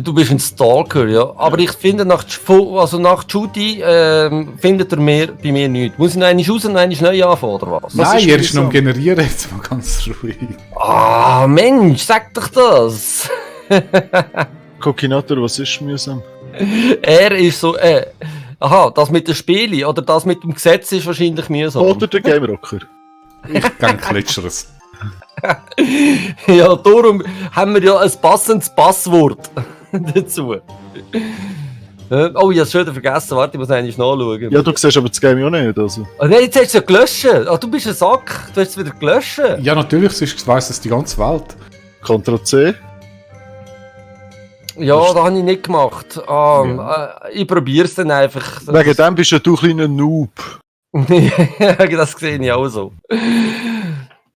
Du bist ein Stalker, ja. Aber ich finde, nach Judy findet er bei mir nichts. Muss ich noch einmal raus und einmal neu anfangen, oder was? Nein, er ist noch am Generieren, jetzt mal ganz ruhig. Ah, Mensch, sag doch das! Kokinator, was ist mühsam? Er ist so, aha, das mit den Spielen oder das mit dem Gesetz ist wahrscheinlich mühsam. Oder der Game Rocker. Ich denke Klitscheres. Ja, darum haben wir ja ein passendes Passwort dazu. Oh, ich hab's schon wieder vergessen. Warte, ich muss eigentlich nachschauen. Ja, du siehst aber das Game auch nicht, also. Oh, nein, jetzt hast du es ja gelöscht. Ah, du bist ein Sack. Du hast es wieder gelöscht. Ja, natürlich, sonst weiss das die ganze Welt. Ctrl-C. Ja, das habe ich nicht gemacht. Ich probiere es dann einfach. Wegen dem bist ja du ein kleiner Noob. Das sehe ich auch so.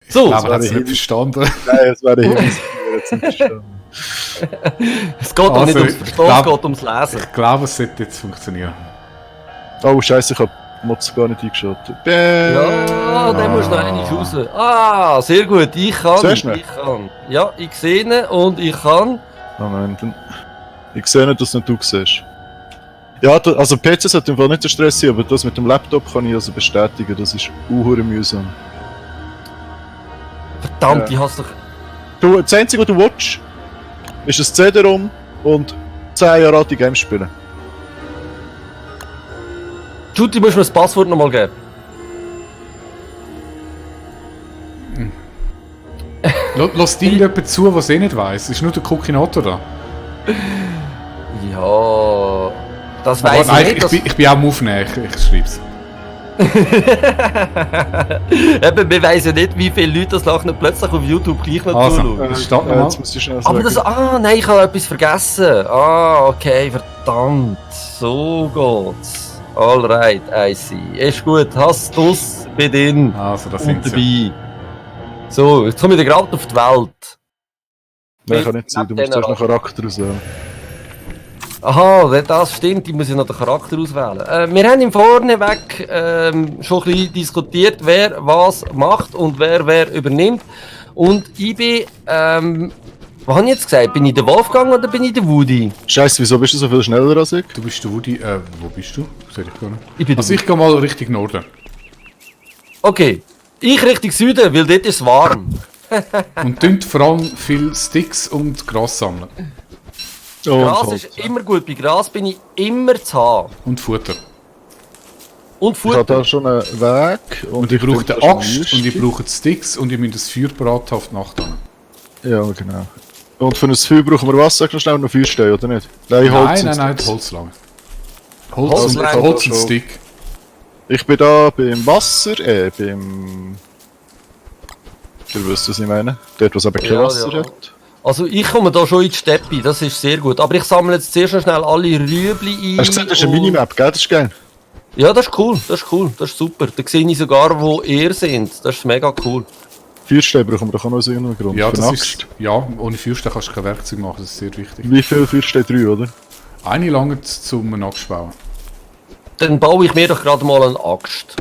So, Aber hat es nicht verstanden. Nein, das wäre jetzt nicht verstanden. es geht doch nicht ums Verstehen, es geht ums Lesen. Ich glaube, es sollte jetzt funktionieren. Oh, scheiße, ich hab Mods gar nicht eingeschaltet. Ja, dann musst du noch einmal raus. Ah, sehr gut, ich kann. Siehst du ihn? Ich kann. Ja, ich sehe ihn und ich kann. Moment, ich sehe nicht, dass nicht du siehst. Ja, also PC sollte im Fall nicht der Stress sein, aber das mit dem Laptop kann ich also bestätigen, das ist unhure mühsam. Verdammt, Ja. ich hasse doch. Du, das Einzige, was du willst, ist ein CD-ROM und 10 Jahre alte Games spielen. Judy, musst du mir das Passwort nochmal geben? Lass dir jemand zu, was eh nicht weiss. Ist nur der Kokinator da. Ja, das Aber weiss nein, ich nicht. ich bin auch am Aufnehmen, ich schreib's. Eben, wir weiss ja nicht, wie viele Leute das nachher plötzlich auf YouTube gleich noch Also, zuschauen. das steht nochmal. Jetzt muss ich schnell Aber sagen. nein, ich habe etwas vergessen. Ah, okay, verdammt. So geht's. Alright, I see. Ist gut, hast du's bei denen Also, das und sind sie. dabei. So, jetzt komme ich gerade auf die Welt. Nein, kann nicht sein, du musst zuerst noch Charakter auswählen. Aha, das stimmt, ich muss ja noch den Charakter auswählen. Wir haben im Vorneweg schon ein bisschen diskutiert, wer was macht und wer übernimmt. Und ich bin, was habe ich jetzt gesagt? Bin ich der Wolfgang oder bin ich der Woody? Scheiße, wieso bist du so viel schneller als ich? Du bist der Woody, wo bist du? Sehe ich gar nicht. Ich bin der Also ich gehe mal Richtung Norden. Okay, ich Richtung Süden, weil dort ist es warm. Und tönt vor allem viel Sticks und Gras sammeln. Oh, Gras ist immer gut, bei Gras bin ich immer zu haben. Und Futter. Und ich habe Futter. da schon einen Weg. Und ich brauche finde den da schon Axt und ich brauche die Sticks und ich muss das Feuer parat auf die Nacht an. Ja, genau. Und für ein Feuer brauchen wir Wasser, kannst du schnell noch Feuer stehen, oder nicht? Nein, Holz Nein, und nein, Sticks. Holz lang. Holz Holz lang. und Stick. Ich bin da beim Wasser, beim... Ihr wisst, was ich meine. Dort, wo es eben kein Ja, Wasser ja. hat. Also ich komme da schon in die Steppe, das ist sehr gut. Aber ich sammle jetzt zuerst noch schnell alle Rüebli ein. Hast du gesagt, das ist eine und- Minimap, gell? Das ist geil. Ja, das ist cool, das ist super. Da sehe ich sogar, wo ihr seid. Das ist mega cool. Feuerstein brauchen wir doch auch noch aus irgendeinem Grund. Ja, Für das eine ist. Axt. Ja, ohne Feuerstein kannst du kein Werkzeug machen, das ist sehr wichtig. Wie viel Feuerstein? 3, oder? Eine lange zum einen Axt bauen. Dann baue ich mir doch gerade mal eine Axt.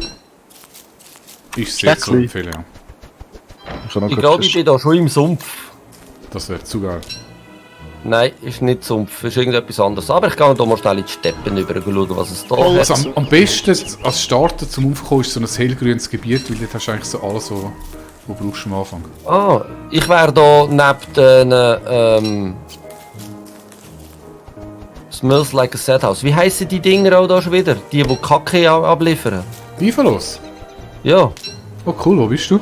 Ist sehr zu Steckli. empfehlen, ja. Ich, kann noch Ich grad glaube, ich bin da schon im Sumpf. Das wäre zu geil. Nein, ist nicht Sumpf, ist irgendetwas anderes. Aber ich gehe da mal schnell in die Steppen rüber schauen, was es da Oh, hat. Also am besten als Starter zum Aufkommen ist so ein hellgrünes Gebiet, weil dort hast du eigentlich so alles, was du brauchst am Anfang. Ah, ich wäre da neben den Smells like a Sad House. Wie heissen die Dinger auch da schon wieder? Die Kacke abliefern? Zweifellos. Ja, Oh cool, wo bist du?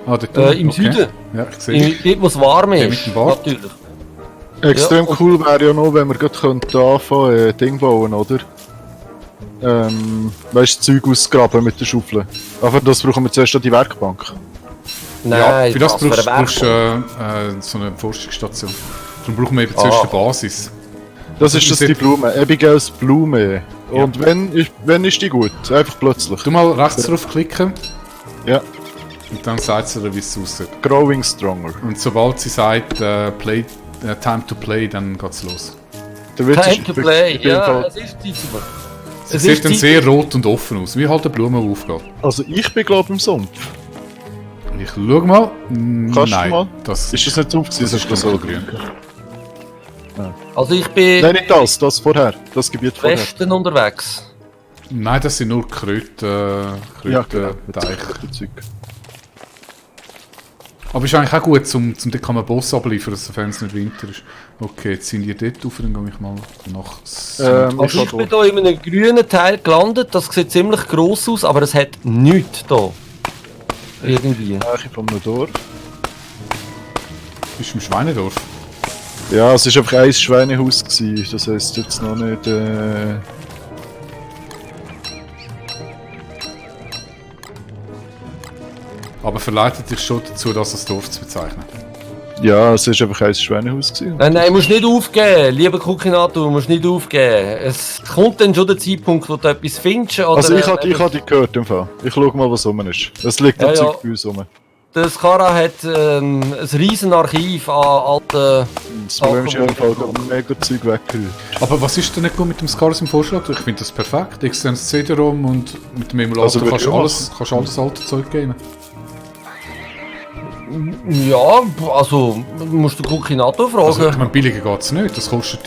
Ah, dort im Süden. Ja, ich sehe dich. Dort wo es warm Ja, ist. mit dem Bart. Natürlich. Extrem Ja. cool wäre ja noch, wenn wir gerade anfangen, Ding bauen, oder? Weißt du, Zeug ausgraben mit der Schaufel. Aber das brauchen wir zuerst an die Werkbank. Nein, Ja, für das was für eine brauchst du Werkbank. so eine Forschungsstation. Darum brauchen wir eben zuerst eine Basis. Das ist das ist die Blume, Abigails Blume. Und wenn ist die gut? Einfach plötzlich. Du mal rechts drauf klicken Ja, und dann sagt sie dir, wie es aussieht. Growing Stronger. Und sobald sie sagt, time to play, dann geht's los. Der Witz Time ist, to play, ich bin im ja, Fall- es ist Zeit. Sie sieht dann sehr rot und offen aus, wie halt eine Blume, die aufgeht. Also ich bin glaube im Sumpf. Ich schau mal. Kannst Nein, du mal? das Ist das nicht Sumpf gewesen? das ist so dunkelgrün. Also ich bin Nein, nicht das vorher. Das Gebiet vorher. Westen unterwegs. Nein, das sind nur Ja, genau. Teich. Zeug. Aber ist eigentlich auch gut, dort kann man Boss abliefern, sofern es nicht Winter ist. Okay, jetzt sind die dort rauf, dann gehe ich mal nach Also ich bin hier in einem grünen Teil gelandet, das sieht ziemlich gross aus, aber es hat nichts hier. Irgendwie. Nähe von einem Dorf. Bist du im Schweinedorf? Ja, es war einfach ein Schweinehaus gewesen. Das heisst jetzt noch nicht. Aber verleitet dich schon dazu, das als Dorf zu bezeichnen. Ja, es war einfach ein Schweinehaus gewesen. Nein, du musst nicht aufgeben, lieber Kukinato, du musst nicht aufgeben. Es kommt dann schon der Zeitpunkt, wo du etwas findest. Oder Also ich habe dich gehört im Fall. Ich schau mal, was rum ist. Es liegt Ja, am ja. Zeug bei uns rum. Der Skara hat ein riesen Archiv an alten... Das Problem ist, ich habe im Fall gerade mega Zeug weggerührt. Aber was ist denn nicht gut mit dem Scars im Vorschlag? Ich finde das perfekt. Externes CD-ROM und mit dem Emulator Also, kannst du würde alles alte Zeug geben. Ja, also musst du Kukinato fragen. Also, ich meine, billiger geht es nicht. Das kostet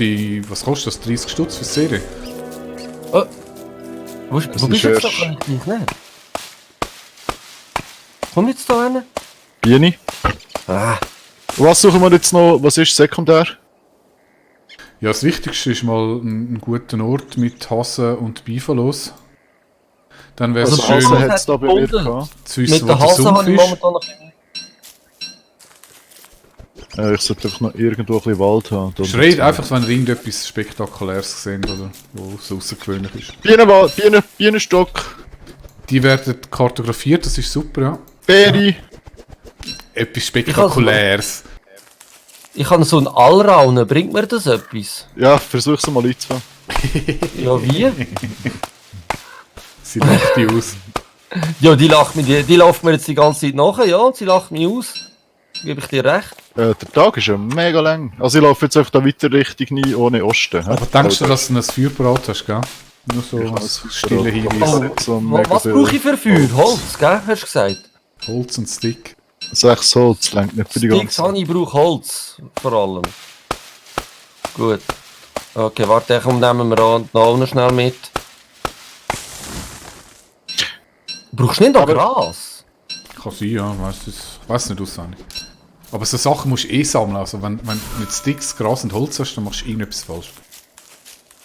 was kostet das? 30 Stutz für die Serie? Wo ist bist du jetzt erst- da? Kann ich dich nicht. Komm jetzt da hin. Biene? Ah, Was suchen wir jetzt noch? Was ist sekundär? Ja, das Wichtigste ist mal ein guter Ort mit Hasen und Biffalos. Dann wäre es Also schön, Hasen Hasen hat es da bei mir gefunden. gehabt. zu wissen, mit wo der der Hase Sumpf habe ich ist. momentan noch... Ich sollte einfach noch irgendwo ein bisschen Wald haben. Da Schreit einfach, wenn ihr irgendetwas Spektakuläres seht oder wo es außergewöhnlich ist. Bienenstock, Die werden kartografiert, das ist super, ja. Beere. Etwas Spektakuläres. Ich habe so einen Allraunen, bringt mir das etwas? Ja, versuch's mal einzufangen. Ja, wie? Sie lacht die aus. Ja, die läuft mir jetzt die ganze Zeit nachher, ja, und sie lacht mich aus. Gebe ich dir recht. Der Tag ist ja mega lang. Also ich laufe jetzt einfach da weiter Richtung nie ohne Osten. Aber denkst du, dass du ein Feuerbrot hast, gell? Nur so Ich als weiß, stille ich Hinweis. weiß nicht so mega Was viel. brauche ich für Feuer? Holz, gell? Hast du gesagt? Holz und Stick. 6 Holz längt nicht für die Sticks ganze. habe ich, brauche Holz. Vor allem. Gut. Okay, warte, komm, nehmen wir auch noch schnell mit. Brauchst du nicht noch Gras? Kann sein, ja. Weiss nicht auswendig. Aber so Sachen musst du eh sammeln. Also wenn du mit Sticks, Gras und Holz hast, dann machst du irgendetwas falsch.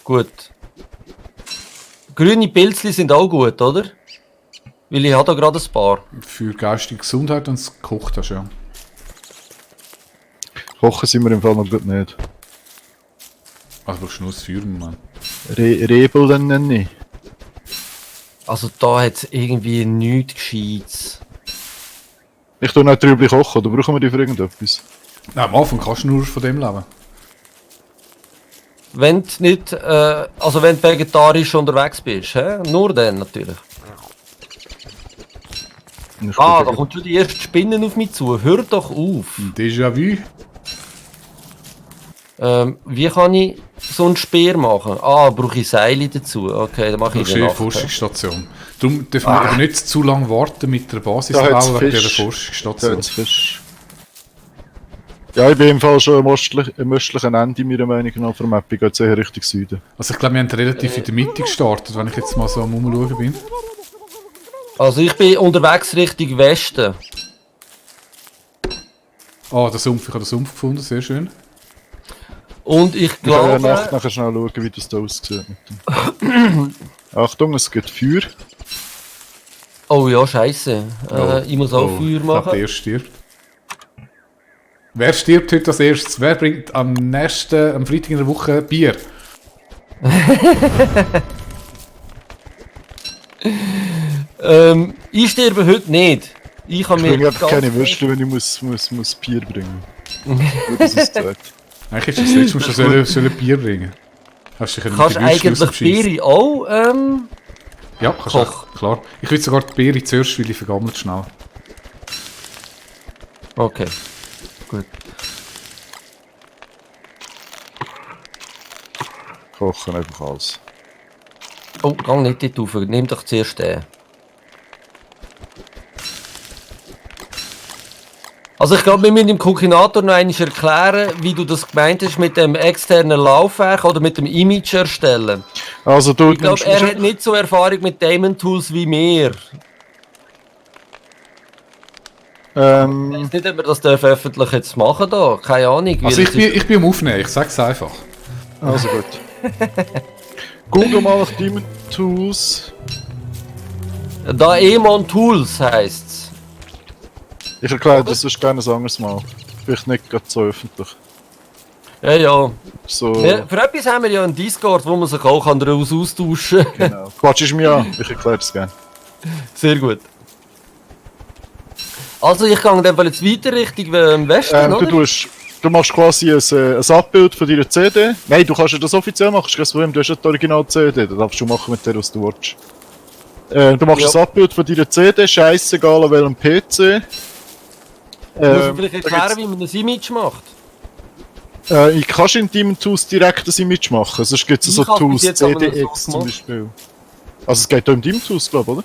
Gut. Grüne Pilzli sind auch gut, oder? Weil ich habe da gerade ein paar. Für geistige Gesundheit, wenn du es gekocht hast, ja. Kochen sind wir im Fall noch gut nicht. Also brauchst du nur das Feuer im Moment. Rebel dann nenne ich. Also da hat es irgendwie nichts Gescheites. Ich tue nicht drüber kochen, oder brauchen wir die für irgendetwas? Nein, am Anfang kannst du nur von dem leben. Wenn du nicht, also wenn du vegetarisch unterwegs bist, hä? Nur dann natürlich. Ich Ah, tue da kommt schon die erste Spinne auf mich zu. Hör doch auf. Déjà-vu. Wie kann ich so einen Speer machen? Ah, brauche ich Seile dazu? Okay, dann mache Du ich bist den in der nachher. Forschungsstation. Darum dürfen wir aber nicht zu lange warten mit der Basis Da hat's bauen wegen dieser Fisch. Forschungsstation. jetzt Fisch. Ja, ich bin im Fall schon am östlichen Ende meiner Meinung nach von der Map. Ich gehe jetzt eher Richtung Süden. Also ich glaube, wir haben relativ in der Mitte gestartet, wenn ich jetzt mal so am Umschauen bin. Also ich bin unterwegs Richtung Westen. Ah, der Sumpf, ich habe den Sumpf gefunden, sehr schön. Und ich Ich kann ja glaube... nachher schnell schauen, wie das da aussieht. Achtung, es gibt Feuer. Oh ja, scheiße. Ich muss auch Feuer Ich glaube, machen. der stirbt. Wer stirbt heute als erstes? Wer bringt am Freitag in der Woche Bier? Ich sterbe heute nicht. Ich habe Ich mir bringe einfach ganz- keine Würste, wenn ich muss Bier bringen. Nur, dass es zeigt. Eigentlich ist das letzte Mal schon sollen Bier bringen. Hast du dich Kannst du eigentlich Beere auch Ja, kannst kochen? du. Klar. Ich will sogar die Beere zuerst, weil die vergammelt schnell. Okay, gut. Kochen einfach alles. Oh, gang nicht dort rauf. Nimm doch zuerst den. Also ich glaube, wir müssen dem Kokinator noch einmal erklären, wie du das gemeint hast mit dem externen Laufwerk oder mit dem Image erstellen. Also du Ich glaube, er hat nicht so Erfahrung mit Daemon Tools wie wir. Ich weiß nicht, ob wir das öffentlich jetzt machen da. Keine Ahnung. Also ich bin am Aufnehmen, ich sag's einfach. Also gut. Google mal nach Daemon Tools. Daemon Tools heisst's. Ich erkläre das sonst gerne ein anderes Mal. Vielleicht nicht gerade so öffentlich. Ja, ja. So, Für etwas haben wir ja einen Discord, wo man sich auch daraus austauschen kann. genau. Quatsch mich an, ich erkläre das gerne. Sehr gut. Also ich gehe in dem Fall jetzt weiter Richtung Westen, oder? Du machst quasi ein Abbild von deiner CD. Nein, du kannst ja das offiziell machen, kein Problem. Du hast ja die Original-CD, das darfst du machen mit der, was du willst. Du machst ein Abbild von deiner CD, scheissegal an welchem PC. Muss ich vielleicht erklären, wie man ein Image macht? Ich kannst in Daemon Tools direkt ein Image machen, sonst gibt es so Ich hab's Tools, bis jetzt aber noch CDX so zum gemacht. Beispiel. Also es geht auch im Daemon Tools, glaube ich, oder?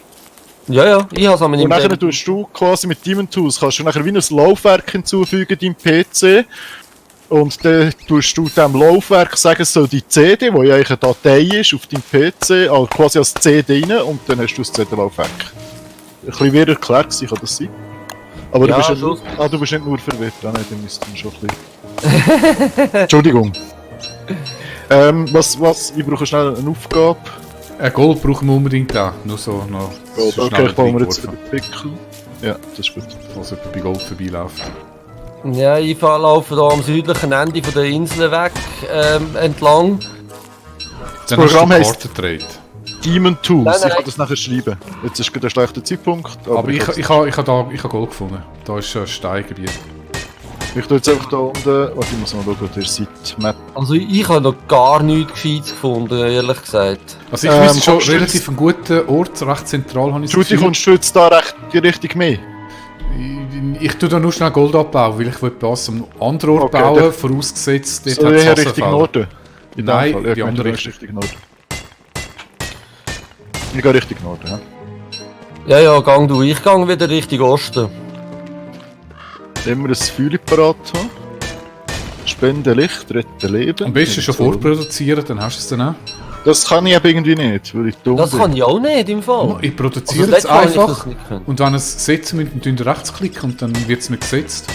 Ja, ja, ich habe es aber nicht Und nachher tust du quasi mit Daemon Tools, kannst du nachher wie ein Laufwerk hinzufügen deinem PC. Und dann tust du dem Laufwerk sagen, es soll die CD, die ja eigentlich eine Datei ist, auf deinem PC, also quasi als CD rein und dann hast du das CD-Laufwerk. Ein bisschen wieder erklärt gewesen, kann das sein? Aber Ja, du, bist ja schon. nur, du bist nicht nur verwirrt, nein, dann müssten wir schon ein bisschen... Entschuldigung. Ich brauche schnell eine Aufgabe. Gold brauchen wir unbedingt auch. Nur so noch. Gold, so okay, schnell ich baue mir jetzt reingeworfen, den Pickel. Ja, das ist gut. falls jemand bei Gold vorbeiläuft. Ja, ich laufe hier am südlichen Ende von der Insel weg, entlang. Dann Programm hast du heisst- Kartentrade. Daemon Tools, Nein, nein. ich kann das nachher schreiben. Jetzt ist gerade ein schlechter Zeitpunkt. Aber ich kann's- habe Gold gefunden. Da ist ein Steingebiet. Ich tue jetzt einfach da unten. Warte, ich muss mal schauen, der Site-Map. Also ich habe noch gar nichts Gescheites gefunden, ehrlich gesagt. Also ich wüsste schon kommst du relativ einen guten Ort, recht zentral habe ich Judy, kommst du jetzt da recht die Richtung mehr? Ich tue da nur schnell Gold abbauen, weil ich will etwas am anderen Ort Okay, bauen, dann- vorausgesetzt, dort So hat es eher Richtung Wasserfälle. Norden? In Nein, dem Fall. Ja, die ich meine, andere du gehst Richtung Norden. Ich gehe Richtung Norden, ja. Ja, gang du, ich gehe wieder Richtung Osten. Immer ein Feuer parat haben. Spende Licht, rette Leben. Am besten schon So. vorproduzieren, dann hast du es dann auch. Das kann ich eben irgendwie nicht, weil ich dumm Das bin. kann ich auch nicht im Fall. Ich produziere Also, es letztes Mal habe ich einfach das nicht können. und wenn es setzen müsst, dann tun ihr rechtsklicken und dann wird es nicht gesetzt.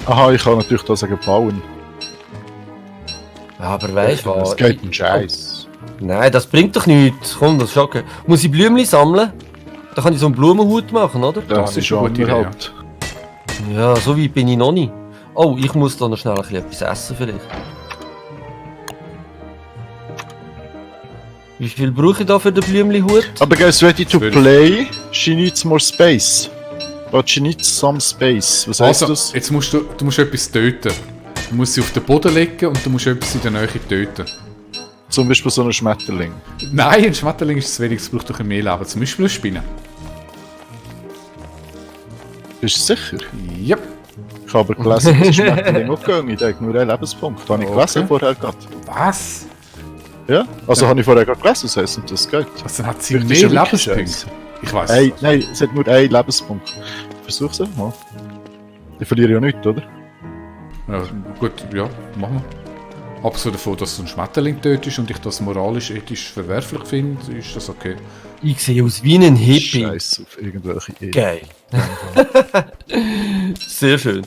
Aha, ich kann natürlich da sagen bauen. Ja, aber weißt du was? Das geht ein Scheiß. Nein, das bringt doch nichts. Komm, das ist okay. Muss ich Blümchen sammeln? Dann kann ich so einen Blumenhut machen, oder? Das ist ist eine schon gute Idee, halt. Ja, so weit bin ich noch nicht. Oh, ich muss da noch schnell ein bisschen etwas essen vielleicht. Wie viel brauche ich da für den Blümchenhut? Aber guys, ready to 12. play? She needs more space. But she needs some space. Was heißt Also, das? jetzt musst du musst etwas töten. Du musst sie auf den Boden legen und du musst etwas in der Nähe töten. Zum Beispiel so einen Schmetterling. Nein, ein Schmetterling ist zu wenig, es braucht doch ein mehr Leben. Zum Beispiel eine Spinne. Bist du sicher? Yep. Ich habe aber gelesen, dass ein Schmetterling aufgegangen. Der hat nur einen Lebenspunkt. Habe ich gelesen Okay. vorher gerade. Was? Ja? Also habe ich vorher gerade gelesen, das heisst nicht, dass es geht. Also dann hat sie Vielleicht mehr ist ja wirklich Lebenspunkte. Scheiße. Ich weiß. Hey, nein, es hat nur einen Lebenspunkt. Versuch's einfach mal. Ich verliere ja nichts, oder? Ja, gut, ja, machen wir. Abgesehen davon, dass du einen Schmetterling tötest und ich das moralisch, ethisch verwerflich finde, ist das okay. Ich sehe aus wie ein Hippie. Scheiß auf irgendwelche Ehe. Geil. Sehr schön.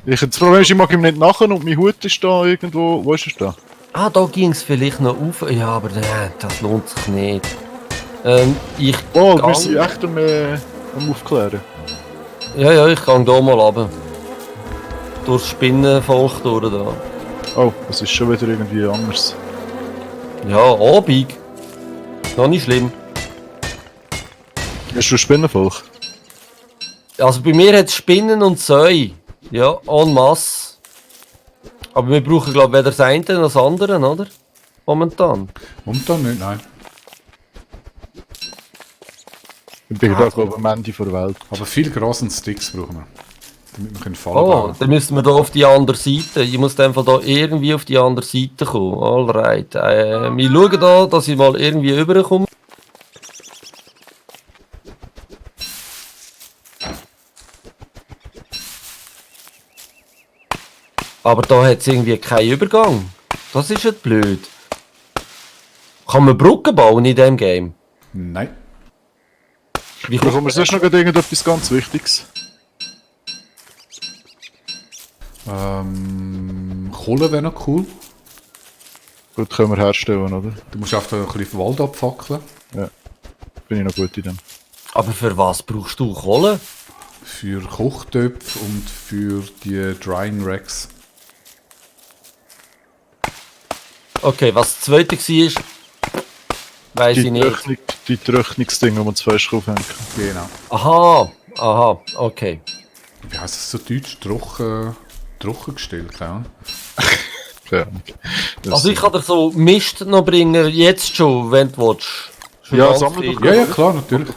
Das Problem ist, ich mag ihm nicht nachher und mein Hut ist da irgendwo. Wo ist er da? Ah, da ging es vielleicht noch auf. Ja, aber das lohnt sich nicht. Ich Oh, gang- wir sind echt am Aufklären. Ja, ich gehe hier mal runter. Durchs Spinnenvolk durch da. Oh, es ist schon wieder irgendwie anders. Ja, Abend. Noch nicht schlimm. Hast du Spinnenvolk? Also bei mir hat es Spinnen und Säue. Ja, en masse. Aber wir brauchen, glaube ich, weder das eine noch das andere, oder? Momentan. Momentan nicht, nein. Ich bin gerade glaube ich am Ende der Welt. Aber viel Gras und Sticks brauchen wir. Damit wir können Fallen Oh, bauen. dann müssen wir da auf die andere Seite. Ich muss einfach da irgendwie auf die andere Seite kommen. Alright. Wir schauen da, dass ich mal irgendwie rüberkomme. Aber da hat es irgendwie keinen Übergang. Das ist jetzt blöd. Kann man Brücken bauen in diesem Game? Nein. Wie Da kommen wir sonst noch irgendetwas ganz Wichtiges. Kohle wäre noch cool. Gut, können wir herstellen, oder? Du musst einfach ein bisschen Wald abfackeln. Bin ich noch gut in dem. Aber für was brauchst du Kohle? Für Kochtöpfe und für die Drying Racks. Okay, was das zweite war, weiss ich nicht. Die Trocknungsdinge, die man zu fest aufhängen. Genau. Aha, okay. Wie heisst das so deutsch? Trockengestellt, keine Ahnung. Keine Ahnung. Das- Also ich kann dir so Mist noch bringen, jetzt schon, wenn du willst. Schon Ja, ganz sammle viel. doch. Ja, klar, natürlich.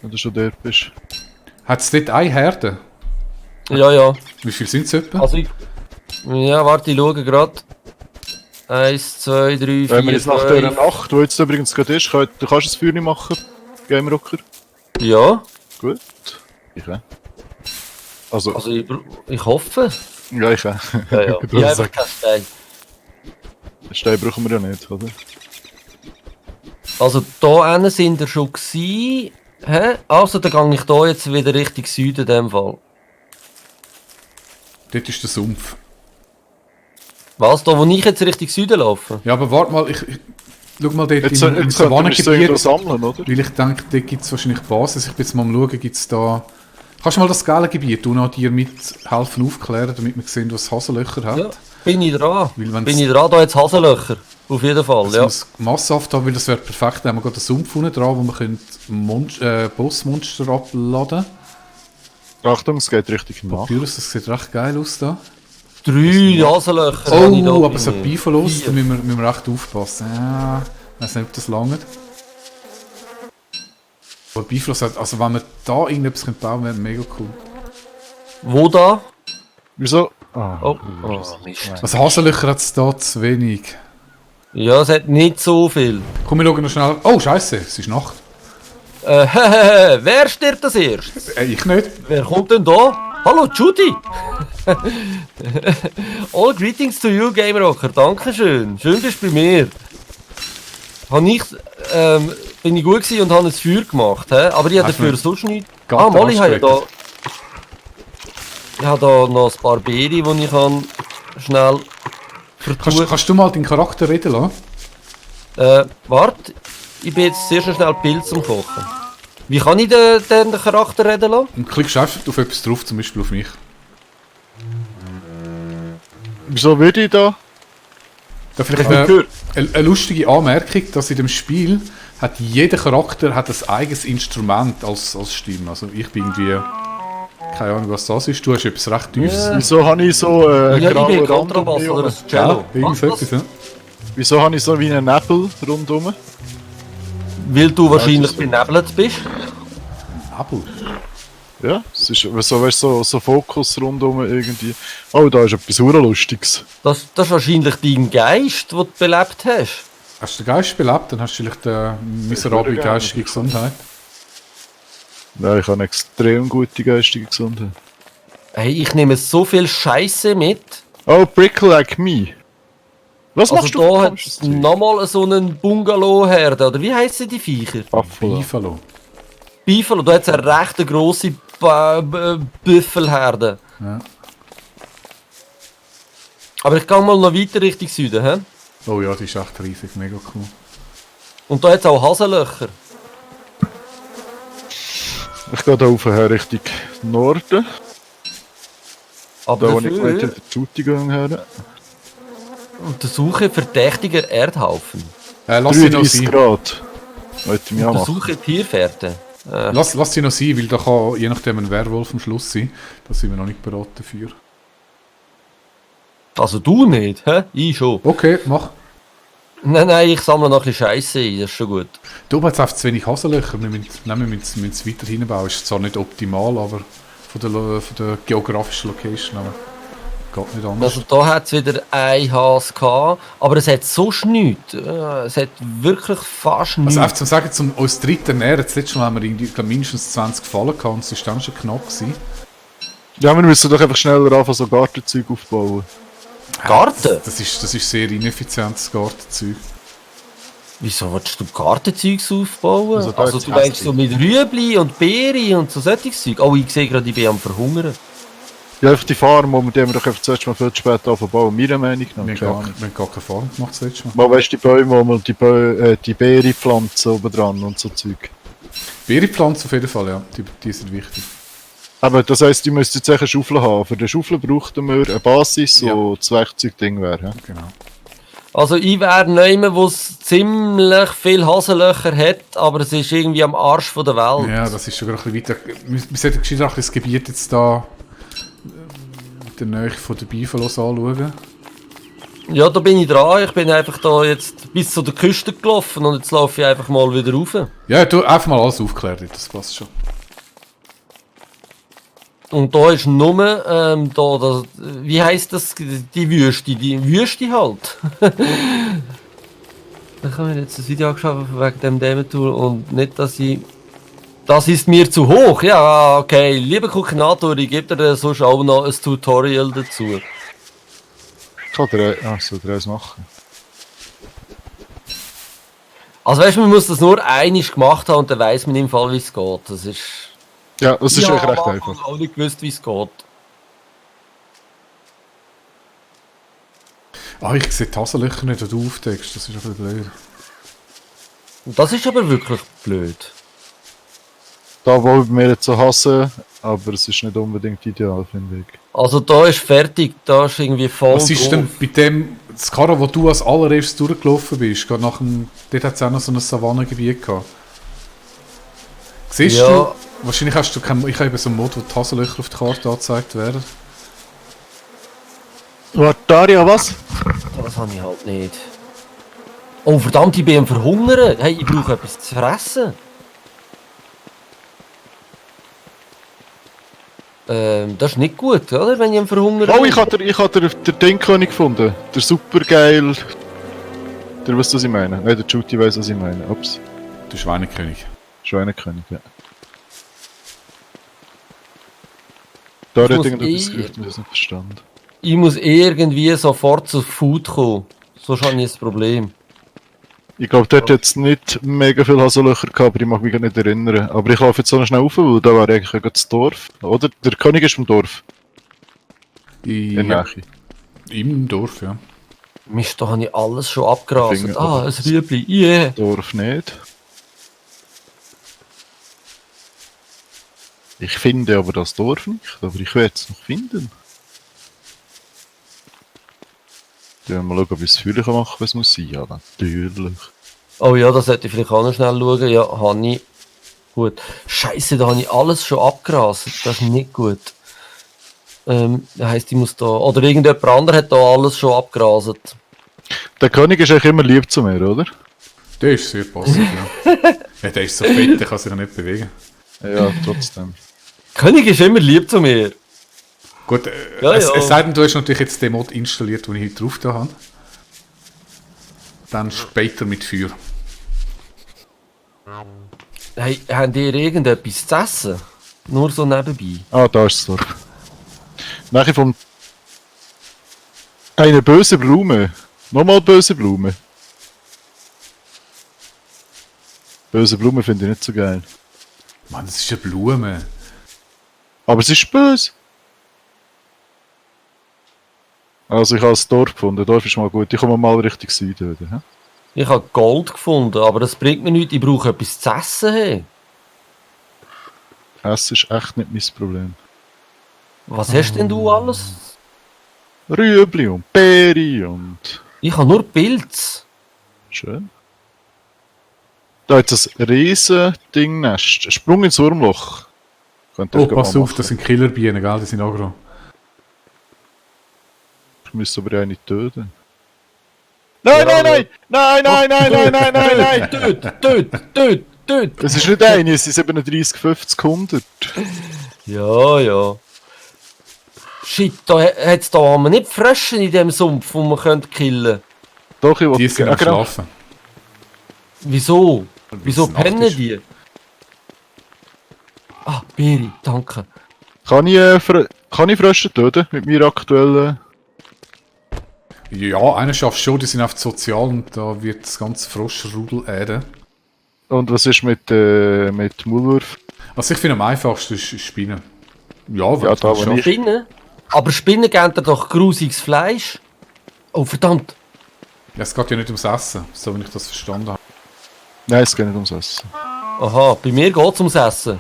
Wenn du schon dort bist. Hat es dort eine Herde? Ja. Wie viel sind es etwa? Also ja, warte, ich schaue gerade. 1, 2, 3, 4, Wenn wir jetzt nach dieser 5. Nacht, die jetzt übrigens gerade ist, du kannst das Feuer nicht machen, Game Rocker. Ja, Gut. Ich auch. Also, also ich hoffe. ja, ich auch. Ja. Ich Ich habe sag, einfach keinen Stein. den Stein brauchen wir ja nicht, oder? Also da hinten sind wir schon gewesen. Hä? Also dann gehe ich da jetzt wieder Richtung Süden in dem Fall. Dort ist der Sumpf. Was? Da wo ich jetzt Richtung Süden laufe? Ja, aber warte mal, ich schau mal dort Jetzt, im jetzt könnten wir es irgendwo Savannengebiet. sammeln, oder? Weil ich denke, dort gibt es wahrscheinlich Basis. Ich bin jetzt mal am schauen, gibt es da... Kannst du mal das geile Gebiet noch dir mithelfen aufklären, damit wir sehen, was Hasenlöcher hat? Ja, bin ich dran. Weil wenn's- Bin ich dran, da jetzt Hasenlöcher. Auf jeden Fall, Also ja. das massenhaft haben, weil das wäre perfekt. Da haben wir gerade einen Sumpf unten dran, wo wir Bossmonster abladen Achtung, es geht richtig können. nach. Papyrus, das sieht recht geil aus da. 3 Hasenlöcher. habe ich da Oh, aber drin. so Beiverlust, da 4. müssen wir echt aufpassen. Ja, ich weiß nicht, ob das langt. Aber Beiverlust hat, also wenn wir da irgendetwas bauen können, wäre mega cool. Wo da? Wieso? Ah, Oh, Mist. Also Hasenlöcher hat es da zu wenig. Ja, es hat nicht so viel. Komm, wir schauen noch schnell. Oh, scheiße, es ist Nacht. Wer stirbt als erstes? Ich nicht. Wer kommt denn da? Hallo, Judy! All greetings to you, Game Rocker. Dankeschön. Schön bist du bei mir. Bin ich gut gewesen und habe ein Feuer gemacht, he? Aber ich habe Hast du dafür nicht sonst nichts. ganz Mal, ich habe ja da... anstrengt? Ich habe da noch ein paar Beeren, die ich kann schnell vertun. Kannst du mal deinen Charakter reden lassen? Warte, ich bin jetzt sehr schnell Pilz zum Kochen. Wie kann ich den Charakter reden lassen? Und klickst einfach auf etwas drauf, zum Beispiel auf mich. wieso würde ich da? Da vielleicht Gehört. eine lustige Anmerkung, dass in dem Spiel hat jeder Charakter hat ein eigenes Instrument als Stimme. Also ich bin irgendwie... Keine Ahnung, was das ist. Du hast etwas recht Tiefes. Wieso habe ich so Ja, ich bin grauen Kontrabass Rand um oder mich ein Ja, Cello. irgend so etwas, ja. Wieso habe ich so wie einen Nebel rundum? Weil du wahrscheinlich das ist- benebelt bist. Nebel. Ja, es ist weißt, so Fokus rundum irgendwie. Oh, da ist etwas Lustiges. Das ist wahrscheinlich dein Geist, den du belebt hast. Hast du den Geist belebt, dann hast du vielleicht eine miserable gerne. geistige Gesundheit. Nein, ich habe eine extrem gute geistige Gesundheit. Hey, ich nehme so viel Scheiße mit. Oh, Brickle Like Me. Was Also machst du? da hat es nochmal so einen Bungalow-Herde, oder wie heissen die Viecher? Buffalo. Buffalo. Buffalo, da hat es eine recht grosse Büffelherde. Ja. Aber ich gehe mal noch weiter Richtung Süden, hä? Oh ja, die ist echt riesig, mega cool. Und da hat es auch Hasenlöcher. Ich gehe da rauf her Richtung Norden. Aber Da, wo ich gemeint dafür habe, die Shooting her. untersuche verdächtiger Erdhaufen. Lass sie noch 33 sein. Grad. Wollte ich mich auch machen. Untersuche Tierfährte. Lass sie noch sein, weil da kann je nachdem ein Werwolf am Schluss sein. Da sind wir noch nicht bereit dafür. Also du nicht, hä? Ich schon. Okay, mach. Nein, ich sammle noch ein bisschen Scheiße ein, das ist schon gut. Du hast einfach zu wenig Hasenlöcher. Wir müssen es weiter hinbauen. Ist zwar nicht optimal, aber von der geografischen Location. Aber geht nicht anders. Also da hat es wieder ein Has gehabt, aber es hat sonst nichts. Es hat wirklich fast nichts. Also einfach zum Sagen, zum uns dritten nähern, das letzte Mal haben wir irgendwie, ich glaub, mindestens 20 Fallen gehabt und es war dann schon knapp gewesen. Ja, wir müssen doch einfach schneller anfangen, so Gartenzeug aufbauen. Garten? Das ist sehr ineffizientes Gartenzeug. Wieso willst du Gartenzeugs aufbauen? Also Also, da du jetzt meinst so mit Rüebli und Beeren und so solches Zeug? Oh, ich sehe gerade, ich bin am Verhungern. Ja, einfach die Farm, die haben wir doch einfach zuerst mal viel zu spät anfangen, meiner Meinung nach. Wir Keine haben Ahnung. gar keine Farm gemacht das letzte Mal. Mal weißt du, die Bäume, wo man die Beere pflanzen oben dran und so Zeug. Beerenpflanzen auf jeden Fall, ja. Die sind wichtig. Aber das heisst, ihr müsst jetzt eine Schaufel haben. Für die Schaufel brauchten wir eine Basis, Ja. so das Werkzeugding wäre. Ja? Genau. Also, ich wäre jemand, wo es ziemlich viele Hasenlöcher hat, aber es ist irgendwie am Arsch von der Welt. Ja, das ist schon gerade ein bisschen weiter. Wir sollten gescheiter das Gebiet jetzt da mit der Nähe von der Beifellos anschauen. Ja, da bin ich dran. Ich bin einfach da jetzt bis zu der Küste gelaufen und jetzt laufe ich einfach mal wieder rauf. Ja, du einfach mal alles aufklären, das passt schon. Und da ist nur, wie heisst das, die Wüste halt. Ich habe mir jetzt das Video angeschaut wegen dem Demo-Tool und nicht, dass ich... Das ist mir zu hoch. Ja, okay. Lieber Koordinator, ich gebe dir sonst auch noch ein Tutorial dazu. Kann der eins machen. Also weißt du, man muss das nur einmal gemacht haben und dann weiss man im Fall, wie es geht. Das ist... Ja, das ist Ich echt habe recht am Anfang einfach. auch nicht gewusst, wie es geht. Ah, ich sehe die Hasenlöcher nicht, die du aufdeckst, das ist ein bisschen blöd. Und das ist aber wirklich blöd. Da wollen wir jetzt so hassen, aber es ist nicht unbedingt ideal, finde ich. Also da ist fertig, da ist irgendwie voll Was ist drauf. denn bei dem Skara, wo du als allererstes durchgelaufen bist? Gerade nach dem, dort hat es auch noch so ein Savannengebiet gehabt. Siehst Ja. du? Wahrscheinlich hast du keinen... Ich habe eben so einen Mod, wo die Hasenlöcher auf der Karte angezeigt werden. Warte, Daria, was? Das habe ich halt nicht. Oh verdammt, ich bin am Verhungern. Hey, ich brauche etwas zu fressen. Das ist nicht gut, oder? Wenn ich am Verhungern Oh, bin. ich habe den Dingkönig gefunden. Der supergeil... Der weißt du, was ich meine? Nein, der Juti weiss, was ich meine. Ups. Der Schweinekönig. Schweinekönig, ja. Da hat muss irgendetwas eh- gesagt, ich habe es nicht verstanden. Ich muss irgendwie sofort zu Food kommen. Sonst habe ich ein Problem. Ich glaube, dort hat es nicht mega viel Haselöcher gehabt, aber ich mag mich gar nicht erinnern. Aber ich laufe jetzt so noch schnell rauf, weil da wäre eigentlich gerade das Dorf. Oder? Der König ist vom Dorf. In der Ja, Nähe. im Dorf, ja. Mist, da habe ich alles schon abgerastet. Finger- Ah, ein Rüebli. Yeah. Dorf nicht. Ich finde aber das Dorf nicht, aber ich werde es noch finden. Dann mal schauen, ob ich es fühlen kann machen, was muss sein. Ja, natürlich. Oh ja, das sollte ich vielleicht auch noch schnell schauen. Ja, habe ich. Gut. Scheiße, da habe ich alles schon abgerastet. Das ist nicht gut. Das heisst, ich muss da... Oder irgendjemand anderes hat da alles schon abgerastet. Der König ist eigentlich immer lieb zu mir, oder? Der ist sehr passend, ja. Ja. Der ist so fett, der kann sich ja nicht bewegen. Ja, trotzdem. König ist immer lieb zu mir. Gut, Ja, es ja. sei denn, du hast natürlich jetzt den Mod installiert, den ich heute drauf da habe. Dann später mit Feuer. Hey, habt ihr irgendetwas zu essen? Nur so nebenbei. Ah, da ist das Dorf. Nachher vom... Eine böse Blume. Nochmal böse Blume. Böse Blume finde ich nicht so geil. Mann, das ist eine Blume. Aber es ist böse. Also ich habe das Dorf gefunden. Das Dorf ist mal gut. Ich komme mal Richtung Süden wieder. He? Ich habe Gold gefunden, aber das bringt mir nichts. Ich brauche etwas zu essen. Hey. Essen ist echt nicht mein Problem. Was hast denn du alles? Rüebli und Beere und... Ich habe nur Pilz. Schön. Da hat es ein riesen Dingnest. Sprung ins Wurmloch. Könnt ihr Oh, gleich pass mal auf, machen. das sind Killerbienen, gell? Die sind aggro. Ich müsste aber ja nicht töten. Nein, nein, nein! Nein, nein, nein, nein, nein, nein, nein! Töt. Es ist nicht eine, es sind 37, 50, 100. Ja. Shit, da hat es da nicht Frösche in dem Sumpf, die man könnte killen. Doch, ich Die wollte... sind am Schlafen. Wieso? Wieso es Nacht pennen ist. die? Ah, Beere, danke. Kann ich Frösche töten mit meiner aktuellen... Ja, einer schafft schon, die sind oft sozial und da wird das ganze Froschrudel äden. Und was ist mit Maulwurf? Also ich finde am einfachsten ist Spinnen. Ja, wenn Ja, du da, das wo schaffst. ich- Spinnen? Aber Spinnen geben dir doch grusiges Fleisch. Oh, verdammt. Ja, es geht ja nicht ums Essen, so wie ich das verstanden habe. Nein, es geht nicht ums Essen. Aha, bei mir geht es ums Essen.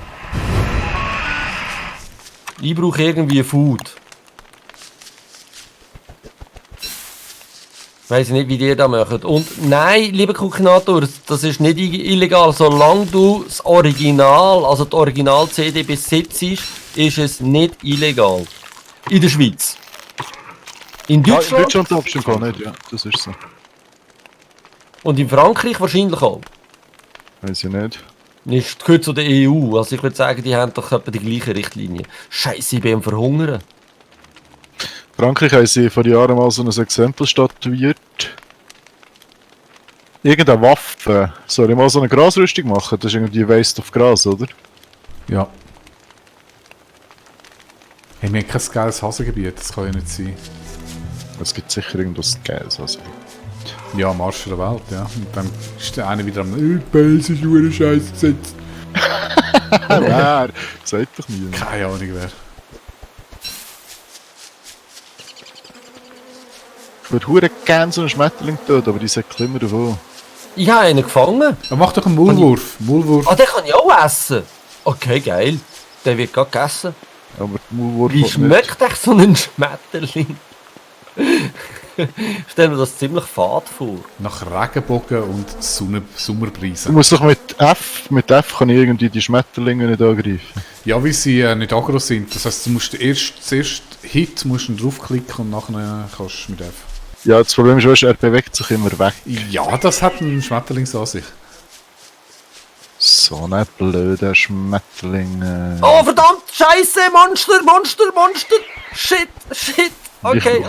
Ich brauche irgendwie Food. Weiss ich nicht, wie die das machen. Und nein, lieber Kukinator, das ist nicht illegal. Solange du das Original, also die Original-CD besitzt, ist es nicht illegal. In der Schweiz. In Ja, in Deutschland Deutschland darfst du im Fall nicht, ja. Das ist so. und in Frankreich wahrscheinlich auch. Weiß ich nicht. Ist gehört zu der EU. Also ich würde sagen, die haben doch etwa die gleiche Richtlinie. Scheiße, ich bin am Verhungern. Frankreich haben sie vor Jahren mal so ein Exempel statuiert. Irgendeine Waffe. Soll ich mal so eine Grasrüstung machen? Das ist irgendwie Waste of Gras, oder? Ja. Hey, wir haben kein geiles Hasengebiet, das kann ja nicht sein. Es gibt sicher irgendwas Geiles. Also. Ja, am Arsch der Welt, ja. Und dann ist der eine wieder am Bels ist nur Scheiß gesetzt. Wer? Sagt doch nie. Keine Ahnung wer. Ich würde hure gerne so einen Schmetterling töten, aber die sagt immer davon. Ich habe einen gefangen. Aber mach doch einen Maulwurf. Maulwurf. Ah, den kann ich auch essen. Okay, geil. Der wird gerade gegessen. Aber die Maulwurf Wie hat nicht. schmeckt echt so ein Schmetterling? Ich stelle mir das ziemlich fad vor. Nach Regenbogen und Sommerbrise. Du musst doch mit F kann ich irgendwie die Schmetterlinge nicht angreifen. Ja, weil sie nicht aggro sind. Das heisst, du musst zuerst Hit musst du draufklicken und nachher kannst du mit F. Ja, das Problem ist, weißt du, er bewegt sich immer weg. Ja, das hat ein Schmetterlingsansicht. So ein blöder Schmetterling. Oh, verdammt! Scheiße! Monster! Shit! Okay.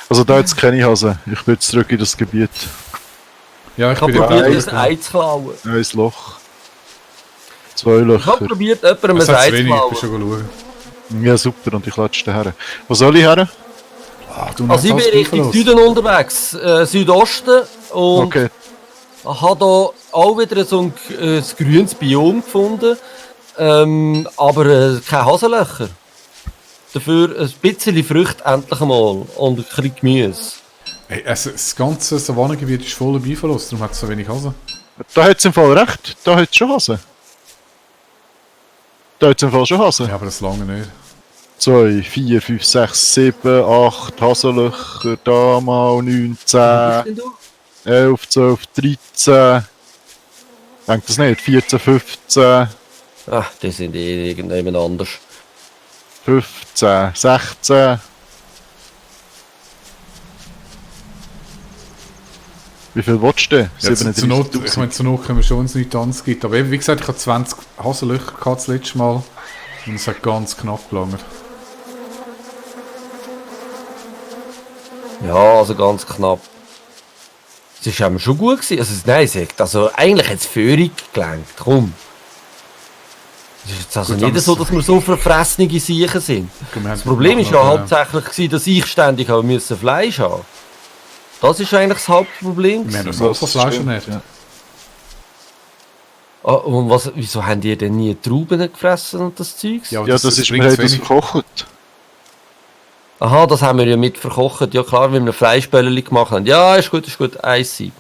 Also da jetzt kenne ich Hase. Ich bin jetzt zurück in das Gebiet. Ja, Ich habe bin probiert, dabei. das Ei zu klauen. Ein Loch. 2 Ich Löcher. habe probiert, jemandem Es ein hat Ei zu zu wenig, ich klauen. bin schon schauen. Ja, super, und ich klatsche den her. Wo soll ich her? Also ich bin Richtung Süden unterwegs, Südosten, und Okay. habe da auch wieder so ein grünes Biom gefunden, aber keine Hasenlöcher. Dafür ein bisschen Früchte endlich einmal und ein bisschen Gemüse. Hey, also das ganze Savannengebiet ist voller Bifalus, darum hat es so wenig Hasen. Da hat es im Fall recht. Da hat es schon Hase. Da hat es im Fall schon Hase. Ja, aber das lange nicht. 2, 4, 5, 6, 7, 8 Hasenlöcher. Da mal 9, 10, 11, 12, 13. Denkt das nicht? 14, 15, Ach, die sind irgendjemand anders. 15, 16. Wie viel willst du denn? Ja, zur Not, 37'000. ich meine, zur Not können wir schon, wenn es nichts anderes gibt. Aber eben, wie gesagt, ich habe 20 Hasenlöcher gehabt das letzte Mal. Und es hat ganz knapp gelangt. Ja, also ganz knapp. Es war schon gut gewesen. Nein, sagt, also eigentlich hat es Führung gelenkt. Komm. Es ist jetzt also Gut, nicht aber so, dass wir so verfressene Siechen sind. Das Problem ist ja hauptsächlich gewesen, dass ich ständig haben müssen Fleisch haben. Das ist eigentlich das Hauptproblem. Wir haben gewesen. das Fleisch stimmt, nicht. ja. Ah, und wieso haben die denn nie Trauben gefressen und das Zeugs? aber Ja, das ist, wir bringt haben zu das wenig. verkocht. Aha, das haben wir ja mit verkocht. Ja klar, weil wir Fleischbällchen gemacht haben. Ja, ist gut, Eissi.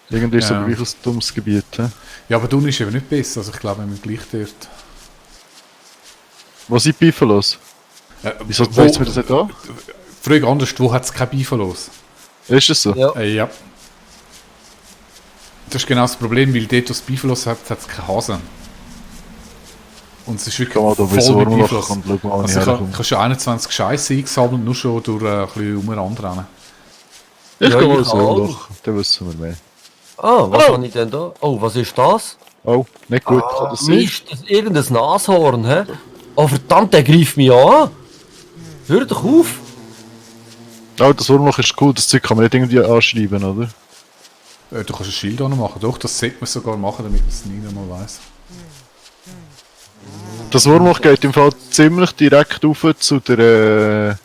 Irgendwie ist es Ja. aber gleich ein dummes Gebiet. He? Ja, aber du ist eben nicht besser. Also ich glaube, wir sind gleich dort. Was sind Biffalos? Wieso zeigt es mir das nicht an? Frage anders, wo hat es kein Biffalos? Ist es so? Ja. Ja. Das ist genau das Problem, weil dort, wo es Biffalos hat, hat es keine Hasen. Und es ist wirklich Kann man da voll wieso mit machen Biffalos. und schauen, wo Also ich herkomme. ich habe schon 21 Scheiße eingesammelt, nur schon durch ein bisschen umeinander rennen. Ich Ja, gehe mal ich so auch. Loch, dann wissen wir mehr. Ah, was habe ich denn da? Oh, was ist das? Oh, nicht gut, kann das sein? Mist, das ist irgendein Nashorn, hä? Oh verdammt, der greift mich an! Hör doch auf! Oh, das Wurmloch ist cool, das Zeug kann man nicht irgendwie anschreiben, oder? Du kannst ein Schild auch noch machen. Doch, das sollte man sogar machen, damit man es nie mal weiss. Das Wurmloch geht im Fall ziemlich direkt rauf zu der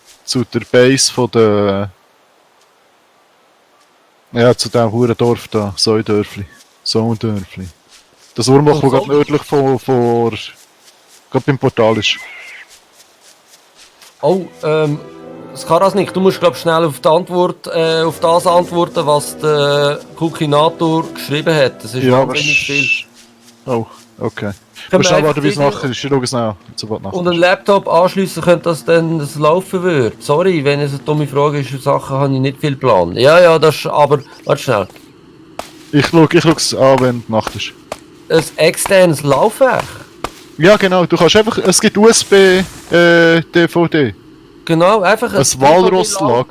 Base von der... Ja, zu dem Hurendorf da, Säudörfli. Das Wurmloch, das gerade nördlich gerade beim Portal ist. Oh, Skaras nicht. Du musst glaub schnell auf das antworten, was der Kukinator geschrieben hat. Das ist wahnsinnig viel. Oh, okay. Können wir Schnell einfach warten, bis es wieder- nachher ist. Ich schaue es nach. Sobald nachher Und einen Laptop anschliessen könnte, dass dann das laufen würde. Sorry, wenn es eine dumme Frage ist, für Sachen habe ich nicht viel Plan. Ja, das ist, aber, warte schnell. Ich schaue es an, wenn die Nacht ist. Ein externes Laufwerk. Ja, genau. Du kannst einfach... Es gibt USB-DVD. Genau, einfach Ein Walrosslager.